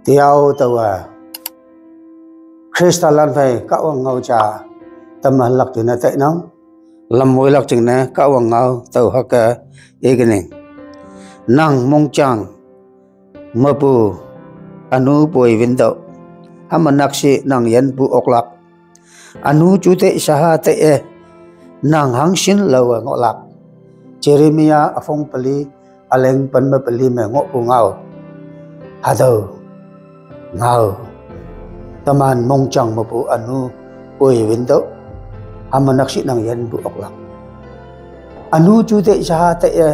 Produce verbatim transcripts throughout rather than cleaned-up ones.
Tiau tawa Krista lan phai Kahwang ngau cha tama lak jing ne tai nang. Lam woi lak jing ne Kahwang ngau tau hake ekening. Nang mongchang mapu anu poi window. Hama nakshi nang yan pu oklak. Anu chu te saha te e nang hangshin lo ngoklak. Jeremiah afong pali aleng pan ma pali me ngoh pu ngau. Hatau ngau. Taman mongchang mapu anu poi window. Hama nakshi nang yan pu oklak. Anu chu te saha te e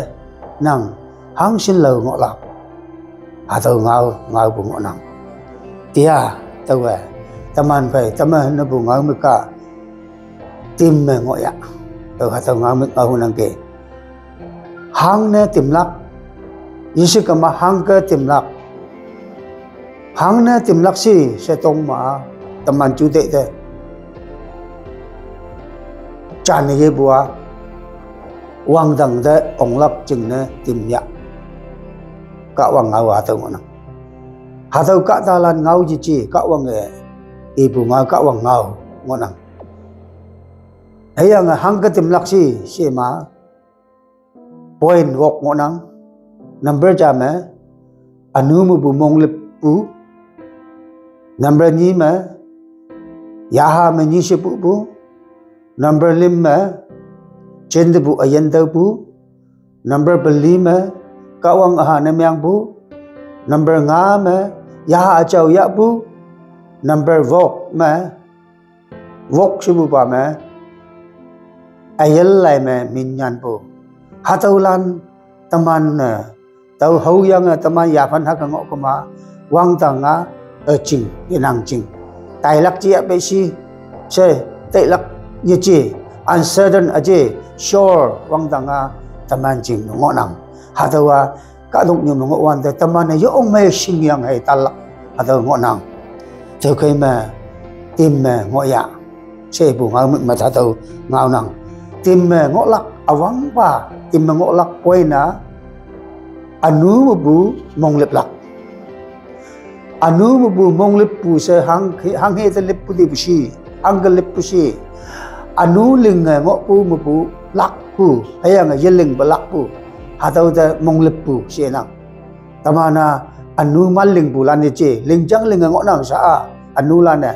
nang hangshin lo ngoklak. Hatau ngau ngau pu ngoh nang. Tia tawa taman phai tama na pu ngau mika tim me ngoh ya. Tau hatau ngau mik ngau nang ke. Hang ne timlak. Yisi kama hang ke timlak. Hang ne timlak si setong ma taman chu te te. Chan ye bua. Wang dang te onglak jing ne tim ya. Kahwang ngau hatau ngoh nang. Hatau kahtalan ngau ji chi Kahwang e. Ipu ngau Kahwang ngau ngoh nang. Heyang hang ke timlak si si ma. Point wok ngoh nang. Number ja me anu mapu monglip pu. Number ni me yaha me ni si pu pu. Number lim me chin de pu ayan tau pu. Number pali me Kahwang aha ne myang pu. Number nga me yaha achau ya pu. Number wok me wok sibu pa me ayel lai me min nyan pu. Hatau lan taman ne tau hau yang taman ya phan haka ngoh kuma wang tang a e ching inang ching. Tai lak chi ya pe si se tai lak ye chi uncertain a chi sure wang tang a taman ching ngoh nang. Hatau a Kahdok nyu me ngoh wan te taman ne yong me sing yang hei talak hatau ngoh nang. Teu kei me tim me ngoh ya. Se bu ngau mik ma hatau ngau nang. Tim me ngoh lak awang pa tim me ngoh lak poi na anu mapu monglip lak. Anu mapu monglip pu se hang hang he te lip pu di pu si hang ke lip pu si. Anu ling nge ngoh pu mapu lak pu heyang ye ling ba lak pu. Hatau te monglip pu si nang. Tamana anu man ling pu lan ye chi ling jang ling ngoh nang sa a anu lan ne.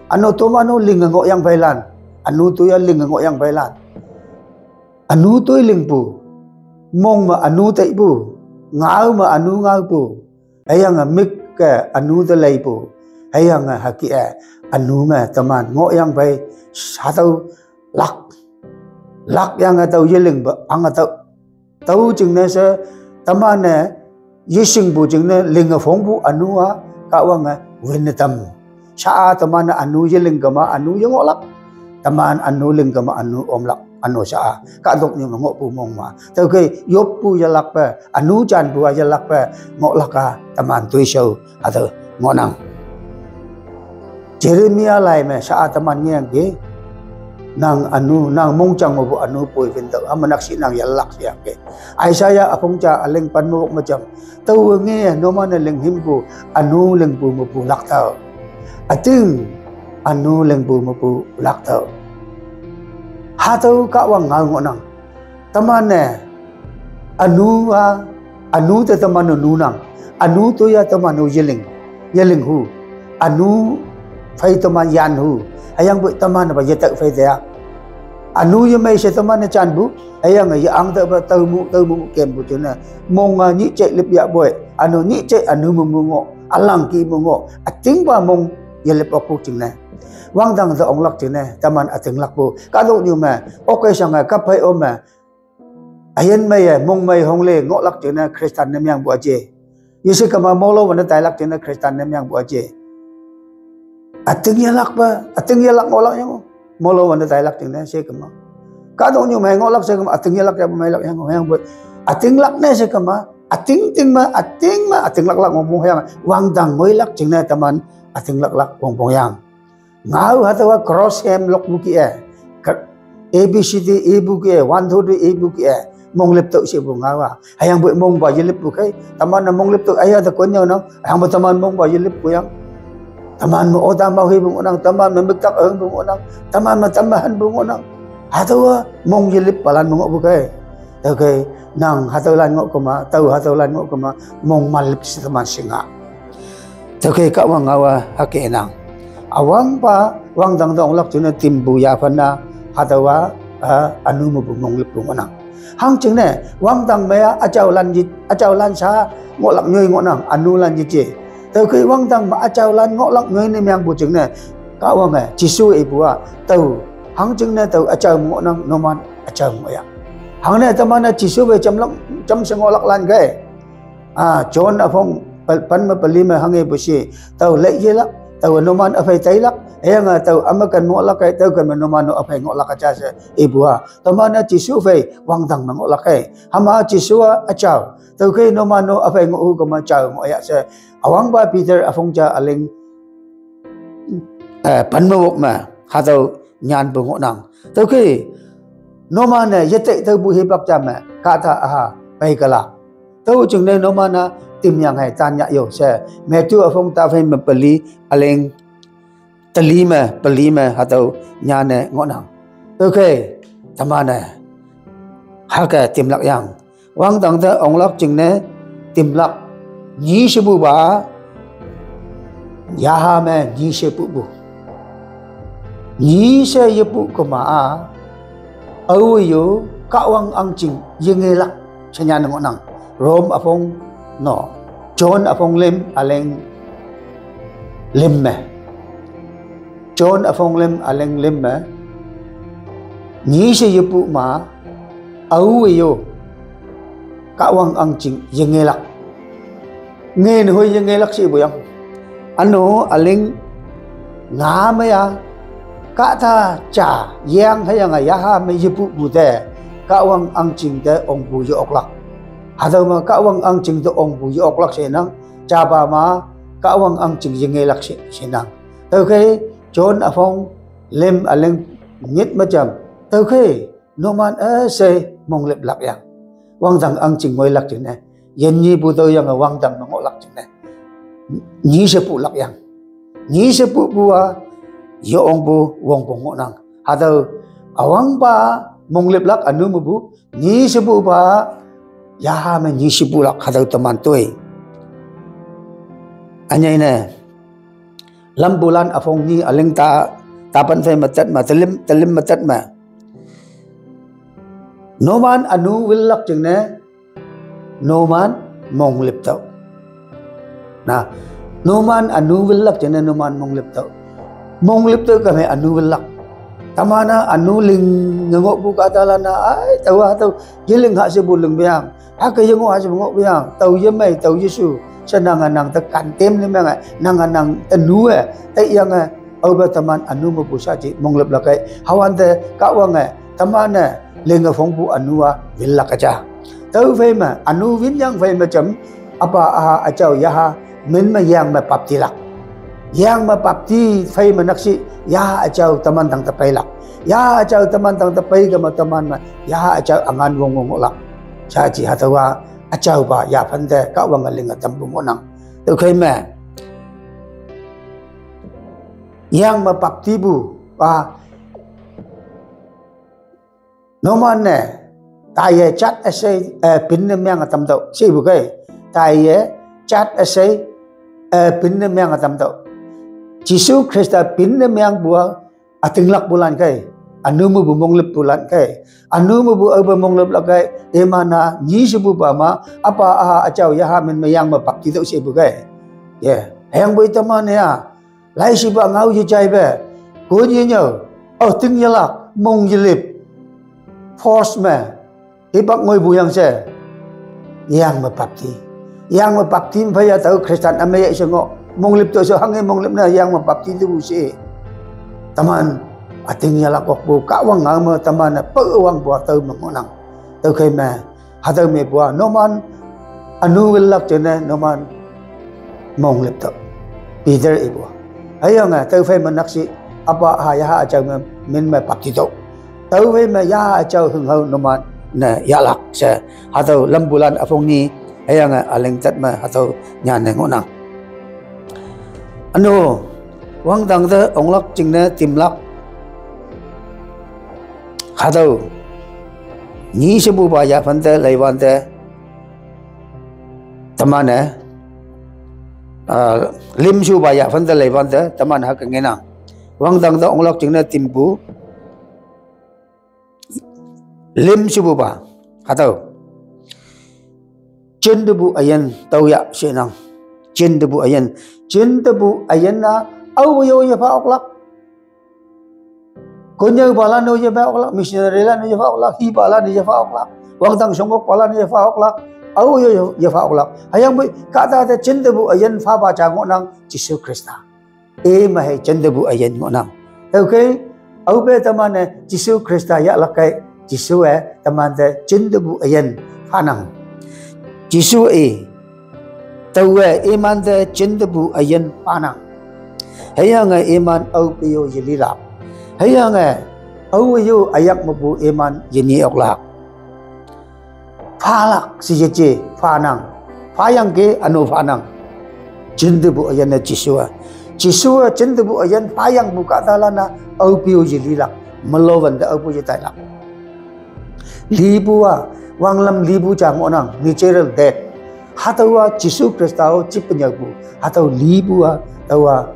Anu toma anu ling ngoh yang phai lan. Anu tu ya ling ngoh yang phai lan. Anu tui ling pu. Mong ma anu tai pu. Ngau ma anu ngau pu. Heyang mik ke anu te lei pu. Heyang haki e anu me taman ngoh yang phai hatau lak. Lak yang tau ye ling ba ang tau. Tau jing ne se taman ne ye sing pu jing ne ling a phong pu anu a Kahwang a win ne tam. Sa a taman ne anu ye ling kama anu ye ngoh lak. Taman anu ling kama anu om lak anu sa a. Kahdok nyu me ngoh pu mong ma. Teu kei yop pu ye lak pe anu chan pu a ye lak pe ngoh lak a taman tui shau. Hatau ngoh nang. Jeremiah lai me sa a taman nge yang ke nang anu nang mongchang mapu anu poi window hama nakshi nang ye lak si yang ke. Isaiah apong cha aleng pan mo ma cham. Tau nge no ma ne ling him pu anu ling pu mapu lak tau. Ating anu ling pu mapu lak tau. Hatau Kahwang ngau ngoh nang. Taman ne anu a anu te taman nu nang. Anu tu ya taman nu ye ling ye ling hu. Anu phai taman yan hu. Heyang bu taman ba ye tau phai te a. Anu ye mai se taman ne chan bu. Heyang ye ang tau ba tau mu tau mu kem bu tu ne. Mong a ni che lip ya boi. Anu ni che anu mu mu ngoh. Alang ki mu ngoh. Ating ba mong ye lip ok pu jing ne. Wang dang te onglak jing ne. Taman ating lak pu. Kahdok nyu me. Ok sang a kap phai om me. Ayan mai ye mong mai hong le ngoh lak jing ne Kristan ne myang bu a je. Yisi kama molo wan tai lak jing ne Kristan ne myang bu a je. Ating ye lak ba ating ye lak ngoh lak yang. Molo wan tai lak jing ne se kama. Kahdok nyu me ngoh lak se kama ating ye lak ya mai lak yang yang bu. Ating lak ne se kama ating ting ma ating ma ating lak lak ngomong yang. Wang dang ngoi lak jing ne taman ating lak lak pong pong yang. Ngau hatau a cross hem lok buki e. Ka-, A B C D e buki e, one two three e buki e. Mong lip tüo she pu ngao a. Hüyangpoi mong pa yelip pu khei. Teman-e mong lip tüo aya te kon yao nang. Hüyangpoi teman mong pa yelip pu yang. Teman me ota mao he pu ngohnang. Teman me miktak aheng pu ngohnang. Teman me tam me han pu ngohnang. Hatüowa mong yelip palan me ngoh pu khei. Tüokhei nang hatüolan ngoh kema, tao hatüolan ngoh kema, mong malip she teman shinga. Tüokhei Kahwang ngaowa hüke nang. Üwangpa wangdang te onglak jingne timpu yaphan-a, hatüowa, a, ünu mepu mong lip pu ngohnang. Hangjingne wangdang me-a üjaolan yit, üjaolan sha ngohlak nyoi ngohnang, ünulan yit je. Tüokhei wangdang me üjaolan ngohlak nyoi ne mengpu jingne, Kahwange Jesu ipu a, tao, hangjingne tao üjao me ngohnang, numan üjao ngohya. Hangne teman-e Jesu phei jamlak, jamshe ngohlak lan kei. A, John üpong pe-, pen me peli me hanghepu she, tao lei yelak, tao numan üphei tailak, hüyange tao ümeken ngohlak kei, tüoken me numan-o üphei ngohlak ja she ipu a. Teman-e Jesu phei wangdang me ngohlak kei. Hüma Jesu a üjao. Tüokhei numan-o üphei ngohhu kema jao ngohya she. Üwangpa Peter üpong ja üling, eh, pen me wok me, hatüo nyanpu ngohnang. Tüokhei, numan-e yetei taopu hipak ja me, kahta üha peikelak. Tüo jingne numan-a timyang hei tan yah yo she. Matthew üpong taphei me peli, üling teli me, peli me, hatüo nyanne ngohnang. Tüokhei, teman-e hüke timlak yang. Wangdang te onglak jingne timlak. Nyi shepupa, yaha me nyi shepupu. Nyi she yepu kema a, aowe-o Kahwang ahngching yengelak she nyan ngohnang. Rome üpong, no, John üpong lüm, üling lüm me. John üpong lüm, üling lüm me. Nyi she yepu ma, aowe-o Kahwang ahngching yengelak. Ngen hoi yengelak she ipu yang. Üno üling nga me ya, kahta ja, yeng hüyange yaha me yepupu te, Kahwang ahngching te ongpu ye-oklak. Hatüo me Kahwang ahngching te ongpu ye-oklak shenang, japa ma, Kahwang ahngching yengelak she, shenang. Tüokhei, John üpong lüm üling nyit me jam. Tüokhei, numan üshei mong liplak yang. Wangdang ahngching ngoilak jingne. Yinnyipu tüoyange wangdang me ngohlak jingne. Nyi shepulak yang. Nyi shepupu a, ye-ongpu wongpong ngohnang. Hatüo üwangpa mong liplak ünu mepu, nyi shepupa, yaha me nyi shepulak hatüo teman toi. Ünyei ne, Lampulan üpong nyi üling ta, tapan phei me tet me, telim, telim me tet me. Numan ünu winlak jingne, numan mong lip tüoh. Na, numan ünu winlak jingne, numan mong lip tüoh. Mong lip tüoh kame ünu winlak. Teman-a ünu linge ngohpu kahtalan-a, ai, tao hatüo, yeling ha shepu ling peang. Hüke yengoh ha shepu ngoh peang. Tao yemei, tao yeshu. She nange nang te kantem ne menge, nange nang te nu-e, taiyange, aope teman ünu mepu shaaji mong liplak kei. Hüwante Kahwange, teman-e, linge phongpu ünu-a winlak ja. Tüophei me, ünu winyang phei me jam, üpa üha üjao yaha, min me yeng me baptilak. Yeng me bapti phei me nakshih, yaha üjao teman tangte peilak. Yaha üjao teman tangte pei keme teman me, yaha üjao üngan wong wong ngohlak. Shaaji hatüowa, üjaopa yaphan te Kahwange linge tampu ngohnang. Tüokhei me, yeng me baptipu, a, numan-e, taiye jat üshei, eh, pinne menge tamtüoh, shepu kei. Taiye jat üshei, eh, pinne menge tamtüoh. Jesu Khrista pinne mengpu-a, ütinglakpulan kei. Ünu mepu mong lippulan kei. Ünu mepu aope mong liplak kei. Iman-a nyi shepupa ma, üpa üha üjao yaha min me yeng me bapti tüoh shepu kei. Ye, hüyangpoi teman-e a, laishipa ngao yejaipe, kon yenyüo, üting yelak, mong yelip, force me, hipak ngoipu yang she, yeng me bapti. Yeng me bapti phei ya tao Christian ümei she ngoh, mong lip tüoh she hanghe mong lip ne yeng me bapti tepu she. Teman, üting yelak okpu Kahwang ngao me teman-e pawangpu-a tüo me ngohnang. Tüokhei me, hatüo mepu-a, numan, ünu winlak jingne, numan, mong lip tüoh. Peter ipu-a. Hüyange, tüophei me nakshih, üpa üha yaha üjao me, min me bapti tüoh. Tüophei me yaha üjao hünghao numan, ne yahlak she. Hatüo lampulan üpong nyi, hüyange ülingtet me hatüo nyanne ngohnang. Üno, wangdang te onglak jingne timlak. Hatüo, nyi shepupa yaphan te leiwante, teman-e, ah, lim shepupa yaphan te leiwante, teman hüke ngenang. Wangdang te onglak jingne timpu, lim shepupa, hatüo. Jintepu üyin tüoya shenang. Jintepu üyin. Jintepu üyin-a, aowe-o yepha oklak. Konnyüopalan-o yepha oklak, missionary lan-o yepha oklak, hipalan-o yepha oklak, wangdang shongmokpalan-o yepha oklak, aowe-o yepha oklak. Hüyangpoi kahta te jintepu üyin phapa ja ngohnang Jesu Khrista. Ime hei jintepu üyin ngohnang. Tüokhei, aope teman-e Jesu Khrista yahlak kei, Jesu-e temante jintepu üyin phanang. Jesu-e, taowe imante jintepu üyin phanang. Hüyange iman aope-o yelilak. Hüyange aowe-o üyak mepu iman yenye oklak. Phalak she yeje phanang. Phayangki üno phanang. Jintepu üyin-e Jesu-a. Jesu-a jintepu üyin phayangpu kahtalan-a aope-o yelilak. Melo wante aope-o yetailak. Lipu-a, wanglam lipu ja ngohnang, natural death. Hatüowa Jesu Khrista-o jipe nyüopu. Hatüo lipu-a, taowa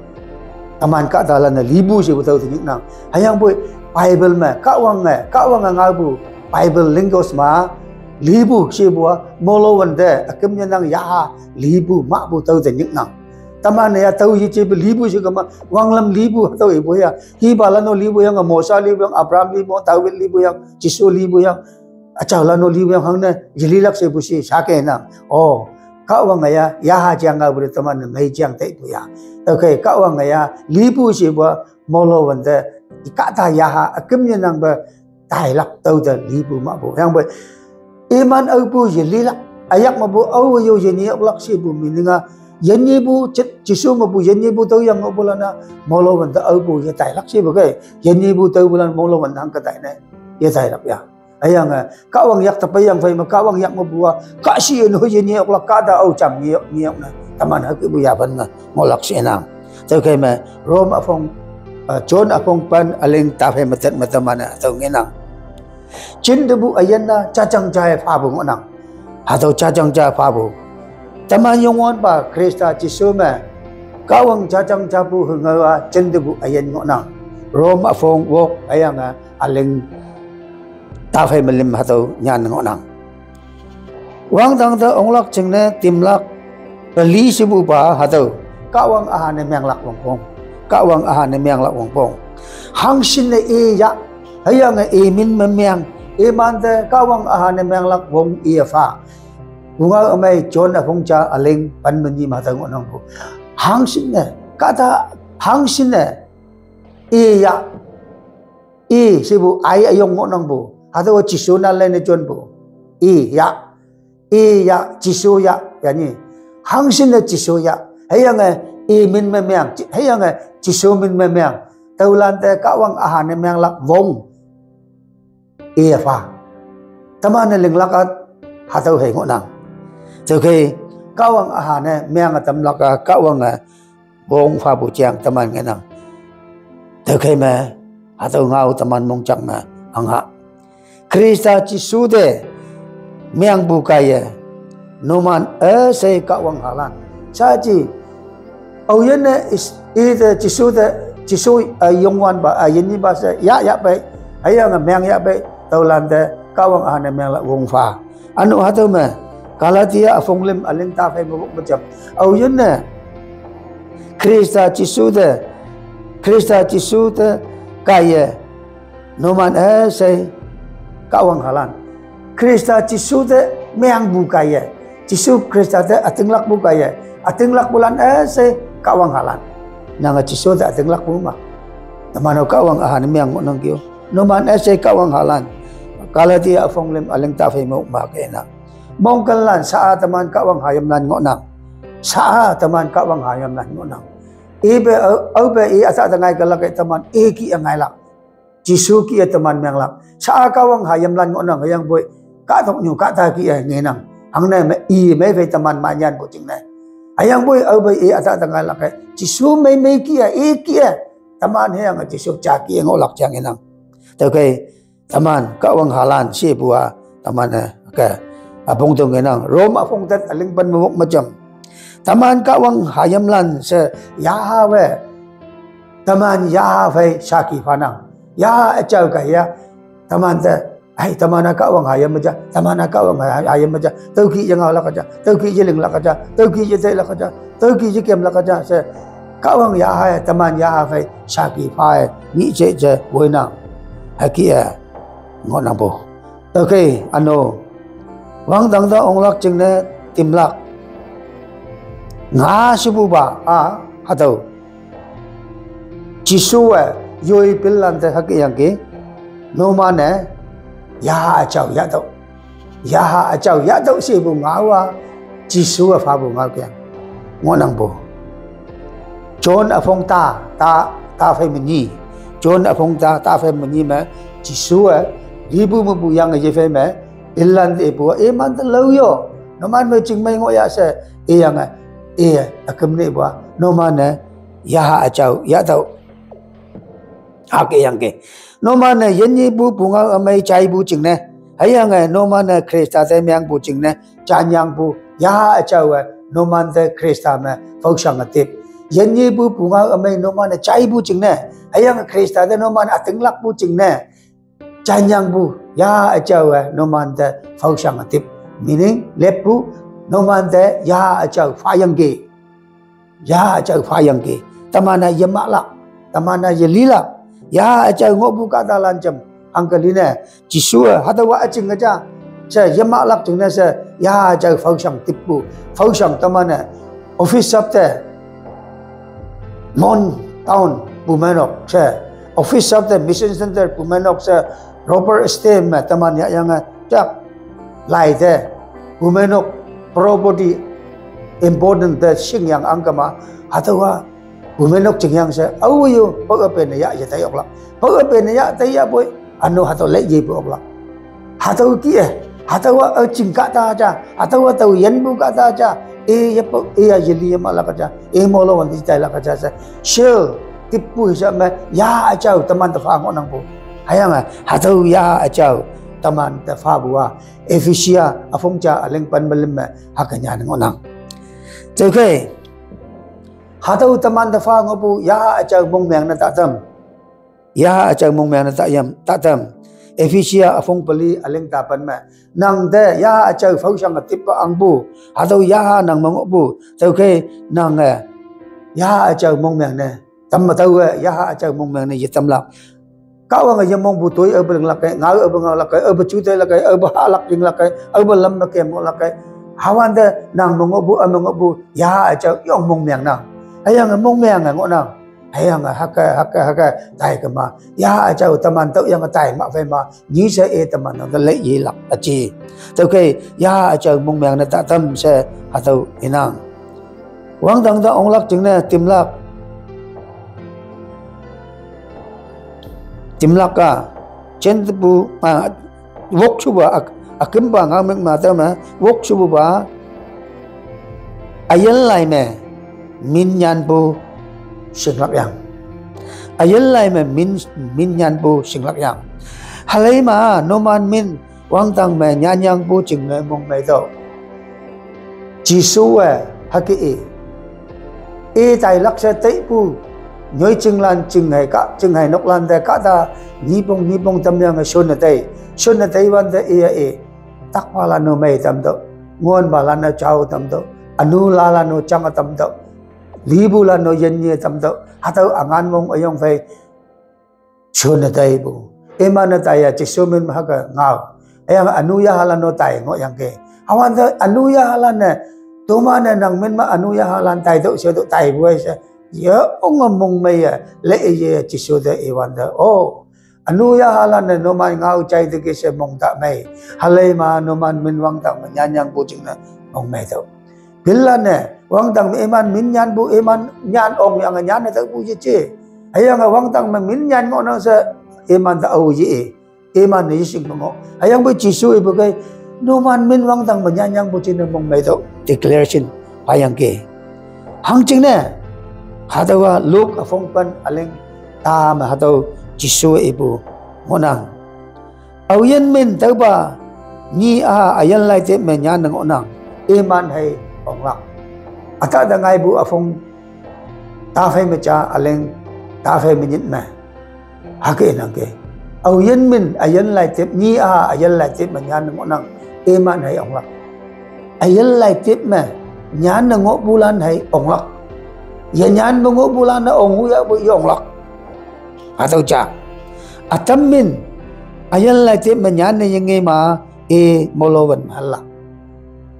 teman kahtalan-e lipu shepu tüo te nyiknang. Hüyangpoi Bible me, Kahwange, Kahwange ngaopu Bible language me, lipu shepu-a, molo wante, üküm yenang yaha, lipu, mahpu tüo te nyiknang. Teman-e ya tüo yejepe lipu she kema, wanglam lipu, hatüo ipu ya, hipalan-o lipu yang, Mosa lipu yang, Abraham lipu yang, David lipu yang, Jesu lipu yang, üjaolan-o lipu yang hangne, yelilak shepu she, shakenang. Oh, Kahwange ya, yaha jang ngaopu te teman-e mei jang taipu ya. Okay, Kahwange ya, lipu shepu-a, molo wante, i kahta yaha, üküm yenangpe, tailak tüo te lipu mahpu. Hüyangpoi, iman aopu yelilak, üyak mepu aowe-o yenye oklak shepu meaning-a, yenyepu, Je-, Jesu mepu yenyepu tüo yang ngohpulan-a, molo wante aopu yetailak shepu kei, yenyepu tüopulan molo wante hangke taine, yetailak ya. Hüyange, Kahwang yak te peiyang phei me, Kahwang yak mepu-a, kahshih-e no yenye oklak kahta ao jam nye, nye okne. Teman hükepu yaphan me, ngohlak shenang. Tüokhei me, Rome üpong, eh, John üpong pen üleng taphei me tet me teman-e, hatüo ngenang. Jintepu üyin-a, jajang ja-e phapu ngohnang. Hatüo jajang ja phapu. Teman Youngwanpa Khrista Jesu me, Kahwang jajang japu hüngaowa jintepu üyin ngohnang. Rome üpong wok hüyange üleng taphei me lüm hatüo nyan ngohnang. Wangdang te onglak jingne timlak, peli shepupa hatüo, Kahwang üha ne menglak wongpong. Kahwang üha ne menglak wongpong. Hangshinne i ya, hüyange i min me meng, imante Kahwang üha ne menglak wong ipha. Pungao ümei John üpong ja üleng pen me nyi me hatüo ngohnangpu. Hangshinne, kahta hangshinne, i ya, i shepu ai üyong ngohnangpu. Hatüo Jesu nan leine jonpu. I ya, i ya, Jesu ya, yani. Hangshinne Jesu ya. Hüyange i min me meng, hüyange Jesu min me meng. Tüolante Kahwang üha ne menglak wong ipha. Teman-e linglak-a hatüo hei ngohnang. Tüokhei, Kahwang üha ne menge tamlak-a Kahwange wong phapu jang teman ngenang. Tüokhei me, hatüo ngao teman mongjang me, hangha. Khrista Jesu te mengpu kaiye, numan üshei Kahwang halan. Shaaji, aoyinne is, ite Jesu te, Jesu, eh, Youngwanpa, eh, yinnipa she, yah yahpei, hüyange meng yahpei, tüolante, Kahwang üha ne menglak wong pha. Üno hatüo me, Galatia üpong lüm üleng taphei me wok me jam. Aoyinne, Khrista Jesu te, Khrista Jesu te kaiye, numan üshei Kahwang halan. Khrista Jesu te mengpu kaiye, Jesu Khrista te ütinglakpu kaiye, ütinglakpulan üshei Kahwang halan. Nange Jesu te ütinglakpu ma. Teman-o Kahwang üha ne meng ngohnangki-o. Numan üshei Kahwang halan. Galatia üpong lüm üleng taphei me wok me kena. Mongkenlan sha-a teman Kahwang hayimlan ngohnang. Sha-a teman Kahwang hayimlan ngohnang. Ipe, aope i üta te ngai kelak-e teman, i kih-e ngailak. Jesu kih-e teman menglak. Sha-a Kahwang hayimlan ngohnang, hüyangpoi. Kahtok nyu kahta kih e ngenang. Hangne me i mei phei teman manyan pu jingne. Hüyangpoi aope i ata tang ngai lak e. Jesu mei mei kih e, i kih e. Teman hüyange Jesu ja kih e ngohlak jang ngenang. Tüokhei, teman Kahwang halan shepu a, teman-e, ke, üpong tong ngenang. Rome üpong tet üleng pen me wok me jam. Teman Kahwang hayimlan she yaha we. Teman yaha phei shaki phanang. Yaha üjao kaiye. Teman te, ai, teman-a Kahwang hayim me ja, teman-a Kahwang ha-, hayim me ja, tüoki ye ngaolak ja, tüoki ye linglak ja, tüoki ye teilak ja, tüoki ye kemlak ja, she, Kahwang yaha-e, teman yaha phei, shaki pha-e, nyih je je, woinang. Hüke-e, ngohnangpu. Tüokhei, üno, wangdang te onglak jingne, timlak. Nga shepupa, a, hatüo. Jesuwe, yoi pinlante hüke yangki, numan-e, yaha üjao yahtüoh. Yaha üjao yahtüoh shepu ngao-a, Jesuwe phapu ngao keng. Ngohnangpu. John üpong ta, ta, ta phei me nyi. John üpong ta, ta phei me nyi me, Jesuwe, lipu mepu yange ye phei me, pinlante ipu, imante lao yo. Numan me chingmei ngohya she, iyange, i, üküm nepu-a, numan-e, yaha üjao yahtüoh. Hüke yangki. Numan-e yinyepu pungao ümei jaipu jingne. Hüyange numan-e Khrista te mengpu jingne. Janyangpu yaha üjaowe numante Khrista me phaoshang tip. Yinyepu pungao ümei numan-e jaipu jingne. Hüyange Khrista te numan ütinglakpu jingne. Janyangpu yaha üjaowe numante phaoshang tip. Meaning, leppu numante yaha üjao phayangki. Yaha üjao phayangki. Teman-e yemahlak. Teman-e yelilak. Yaha üjao ngohpu kahtalan jam. Hangke line. Jesuwe, hatüowa üjing üja. She yemahlak jingne she, yaha üjao phaoshang tippu. Phaoshang teman-e. Office sap te. Mon town pu meinok she. Office sap te mission center pu meinok she. Rubber stamp me teman yahyange. Jak. Lai te. Pu meinok property important te shingyang angkema. Hatüowa. Pu meinok jingyang she. Aowe-o. Pake pene yah ye tai oklak. Pake pene yah tai yahpoi. Üno hatüo lei yepu oklak. Hatüo kih-e, hatüowa üjing kahta ja, hatüowa tao yinpu kahta ja, i yepu, i ya yeli yemahlak ja, i molo wan ti tailak ja she. Shel, tippu hisap me, yaha üjao teman te pha ngohnangpu. Hüyange, hatüo yaha üjao teman te phapu-a, Ephesia üpong ja üleng pen me lüm me, hüke nyan ngohnang. Tüokhei, hatüo teman te pha ngohpu, yaha üjao mongmeng ne tatam. Yaha üjao mongmeng ne tayam, tatam. Ephesia üpong peli üleng ta pen me. Nangte yaha üjao phaoshang tippa angpu. Hatüo yaha nang me ngohpu. Tüokhei nange, yaha üjao mongmeng ne. Tam me taowe, yaha üjao mongmeng ne yetamlak. Kahwange yemongpu toi aope linglak kei, ngao aope ngaolak kei, aope juteilak kei, aope hahlak yinglak kei, aope lam me kem ngohlak kei. Hüwante nang me ngohpu, üme ngohpu, yaha üjao yong mongmeng nang. Hüyange mongmeng-e ngohnang. Hüyange hüke, hüke, hüke, tai kema. Yaha üjao teman tüoyange tai ma phei ma, nyi she i teman nang te lei yelak üji. Tüokhei, yaha üjao mongmeng ne tatam she, hatüo inang. Wangdang te onglak jingne timlak. Timlak-a, jentepu, a, wokshupa, ak-, ükümpa ngaomük me tüome, wokshupupa, üyin lai me, min nyanpu, shinglak yang. Üyin lai me, min, min nyanpu, shinglak yang. Hüleima, numan min, wangdang me nyanyangpu jingne mongmeitüoh. Jesuwe hüke i. I tailak she teipu. Nyoijinglan jinghei kah, jinghei noklante kahta, nyipong, nyipong tamyange shonne tei. Shonne teiwante iye i. Takpalan-o mei tamtüoh. Ngonpalan-o jao tamtüoh. Ünu lalan-o jange tamtüoh. Lipulan-o yinye tamtüoh. Hatüo üngan mong üyong phei. Shonne teipu. Iman-e taiya Jesu min me hüke ngao. Hüyange ünu yahalan-o tai ngohyangki. Hüwante ünu yahalan-e, toman-e nang min me ünu yahalan taitüoh she tüo taipu ai she. Ye onge mongmeiye, leiye Jesu te iwante. O, ünu yahalan-e numan ngao jai teki she mong ta mei. Hüleima numan min wangdang me nyanyangpu jingne mongmeitüoh. Pinlan-e, wangdang me iman min nyanpu, iman nyan ongyange nyanne tüopu yeje. Hüyange wangdang me min nyan ngohnang she, iman te ao ye-e. Iman-e yeshing me ngoh. Hüyangpoi Jesu ipu kei, Numan min wangdang me nyanyang bu jingne mongmei tüo declaration phayangki. Hangjingne, hatüowa Luke üpong pen üleng ta me hatüo Jesu ipu ngohnang. Aoyin min tüopa nyi-a üyin lai tep me nyanne ngohnang, iman hei onglak. Ütah te ngaipu üpong taphei me ja üleng taphei me nyit me hüke nangke. Aoyin min üyin lai tep, nyi-a üyin lai tep me nyanne ngohnang, iman hei onglak. Üyin lai tep me nyanne ngohpulan hei onglak. Yenyan me ngohpulan-e ong huyahpu ye onglak. Hatüo ja. Ütam min üyin lai tep me nyanne yenge ma, i molo wan halak.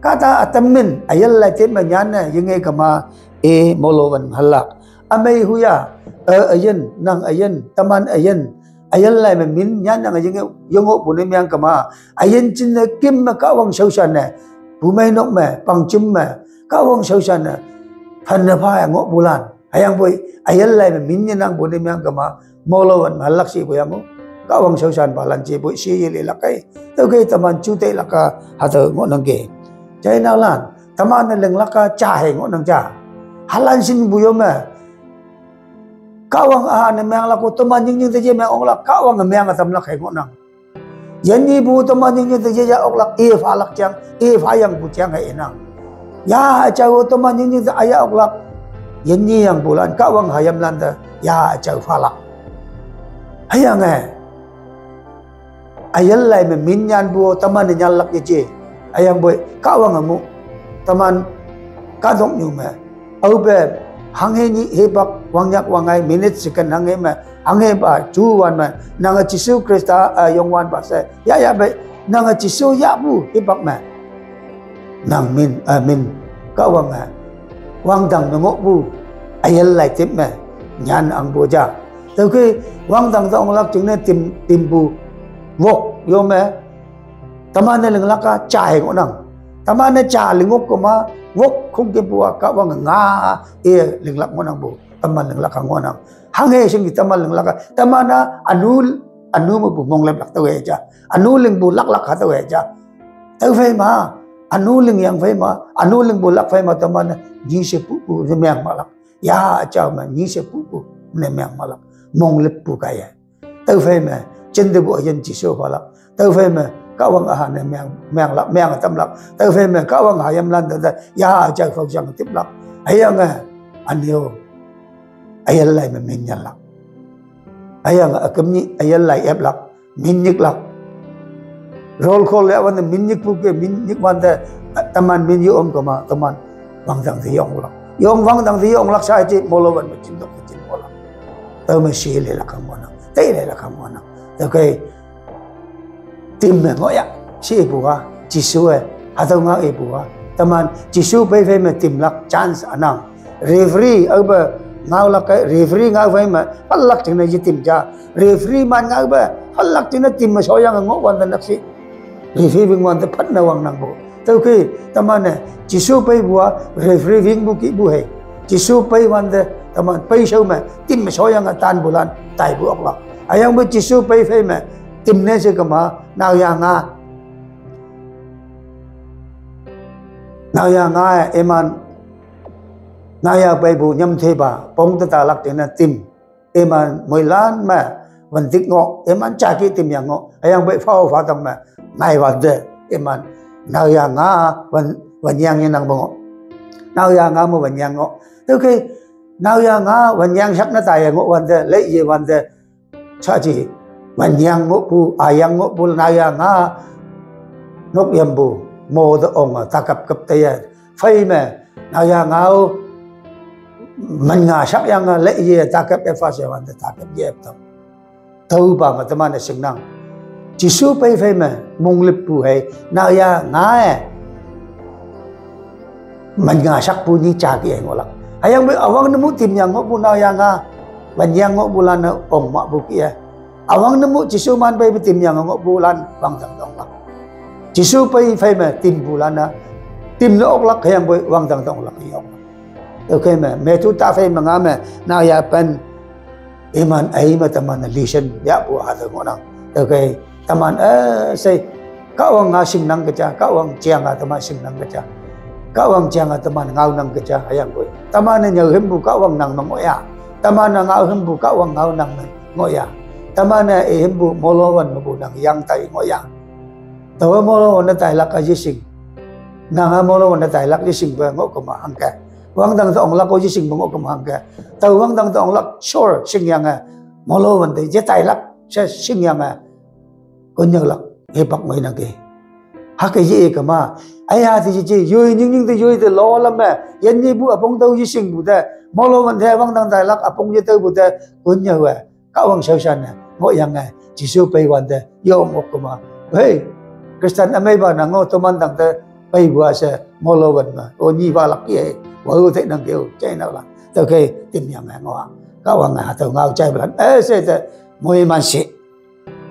Kahta ütam min üyin lai tep me nyanne yenge kema, i molo wan halak. Ümei huya, e, üyin, nang üyin, teman üyin, üyin lai me min nyannang yenge, yengohpu ne meang kema. Üyin jinne kim me Kahwang shaoshan-e, bumeinok me, pangjim me, Kahwang shaoshan-e, phanne pha ngohpulan. Hüyangpoi, üyin lai me min yenangpu ne meang kema, molo wan halak shepu yango. Kahwang shaoshanpalan jepoi she yelelak kei. Tüokhei teman juteilak-a hatüo ngohnangki. Jainaolan, teman-e linglak-a ja hei ngohnang ja. Halan shinpu yo me Kahwang üha ne meanglak-o teman nyingnying te ye meang oklak, Kahwange meang ütamlak hei ngohnang. Yinyepu teman nyingnying te ye ya oklak, i phalak jang, i phayangpu jang hei inang. Ya üjao teman nyingnying te aya oklak, yinyeyangpulan, Kahwang hayimlan te ya üjao phalak. Hüyange, üyin lai me min nyanpu teman-e nyanlak yeje. Hüyangpoi Kahwange mu, teman kahtoknyu me, aope hanghe nyih hipak wangnyak wangngai minute second hanghe me, hanghepa juwan me, nange Jesu Khrista, e, Youngwanpa she yahya pei, nange Jesu yahpu hipak me nang min, e, min, Kahwange wangdang me ngohpu üyin lai tep me nyan angpu ja. Tüokhei wangdang te onglak jingne tim, timpu wok yo me teman-e linglak-a ja hei ngohnang. Teman-e ja ling wok kema, wok khongkümpu-a Kahwange nga, i linglak ngohnangpu teman linglak-a ngohnang. Hanghe shingki teman linglak-a, teman-a ünu, ünu mepu mongleplak tüowe ja. Ünu lingpu laklak hatüowe ja. Tüophei ma, ünu lingyang phei ma, ünu lingpu lak phei ma teman-e nyi shepupu ne meang mahlak. Ya üjao me nyi shepupu ne meang mahlak. Mongleppu kaiye. Tüophei me, jintepu üyin Jesu phalak. Tüophei me, Kahwang üha ne meang, meanglak, meang ütamlak. Tüophei me, Kahwang hayimlan te, ya üjao phao jang tiplak. Hüyange, ünyo, üyin lai me min nyanlak. Hüyange üküm nyih üyin lai eplak, min nyiklak. Roll call yahwante min nyikpu ke, min nyikwante, teman min ye om kema, teman wangdang te ye onglak. Yong wangdang te ye onglak sha je, molo wan me jindok te jin oklak. Tüome she lelak kang ngohnang, teilelak kang ngohnang. Tüokhei, tim me ngohya, shepu-a, Jesu-e, hatüo ngao ipu-a. Teman Jesu pei phei me timlak chance ünang. Referee aope ngaolak kei, referee ngao phei me phalak jingne yetim ja. Referee man ngaope phalak jingne tim me shoyange ngohwante nakshi referee wingwante phatne wangnangpu. Tüokhei teman-e Jesu peipu-a referee wingpu kihpu hei, Jesu peiwante teman peishao me tim me shoyange tanpulan taipu oklak. Hüyangpoi Jesu pei phei me tim ne she kema, naoya nga, naoya nga-e iman, naoya peipu nyam thepa pong te talak jingne tim, iman moilan me wüntik ngoh, iman jaki tim yang ngoh. Hüyangpoi phao phatang me ngaiwante, iman naoya nga wün, wünyang yenangpu ngoh. Naoya nga me wünyang ngoh. Tüokhei, naoya nga wünyang shak ne taiye ngohwante, leiye wante, shaji, wünyang ngohpu, ayang ngohpu naoya nga, nok yampu, mo te onge, takap kap teiye. Phei me, naoya ngao, man nga shakyange leiye takap epha she wante takap ye eptang. Tüopa me teman-e shingnang. Jesu pei phei me mongleppu hei, naoya nga-e man nga shakpu nyi jaki-e ngohlak. Hüyangpoi üwangne mu tim yang ngohpu naoya nga, wünyang ngohpulan-e ong mahpu kih-e. Üwangne mu Jesu man peipu tim yang ngohpulan wangdang te onglak. Jesu pei phei me timpulan-a, tim ne oklak hüyangpoi wangdang te onglak ye oklak. Tüokhei me, Matthew ta phei me nga me, naoya pen, iman ei me teman-e lesson yahpu hatüo ngohnang. Tüokhei, teman, e, she, Kahwang nga shingnang keja, Kahwang jeng a teman shingnang keja. Kahwang jeng a teman ngaonang keja, hüyangpoi teman-e nyüo hümpu Kahwang nang me ngohya. Teman-e ngao hümpu Kahwang ngaonang me ngohya. Teman-e i hümpu molo wün mepu nang yangtai ngohya. Taowe molo wün-e tailak-a yeshing. Nang-a molo wün-e tailak yeshingpe ngohkema hangke, wangdang te onglak-o yeshingpe ngohkema hangke, tao wangdang te onglak sure shingyange, molo wün te yetailak she shingyange, konnyüolak hipak ngoinangki. Hüke ye-i kema, aiha te yeje, yoi nyingnying te yoi te lolam me, yinyepu üpong tao yeshingpu te, molo wün te wangdang tailak üpong yetaopu te, konnyüowe Kahwang shaoshanne ngohyange, Jesu peiwante yong okkema, hei, Christian ümeipa nang-o, toman tangte peipu-a she molo wün me o nyi walak ye, wao teinangki-o, jainao lan. Tüokhei timyange ngoh-a, Kahwange hatüo ngao jaipalan üshei te moiman shi.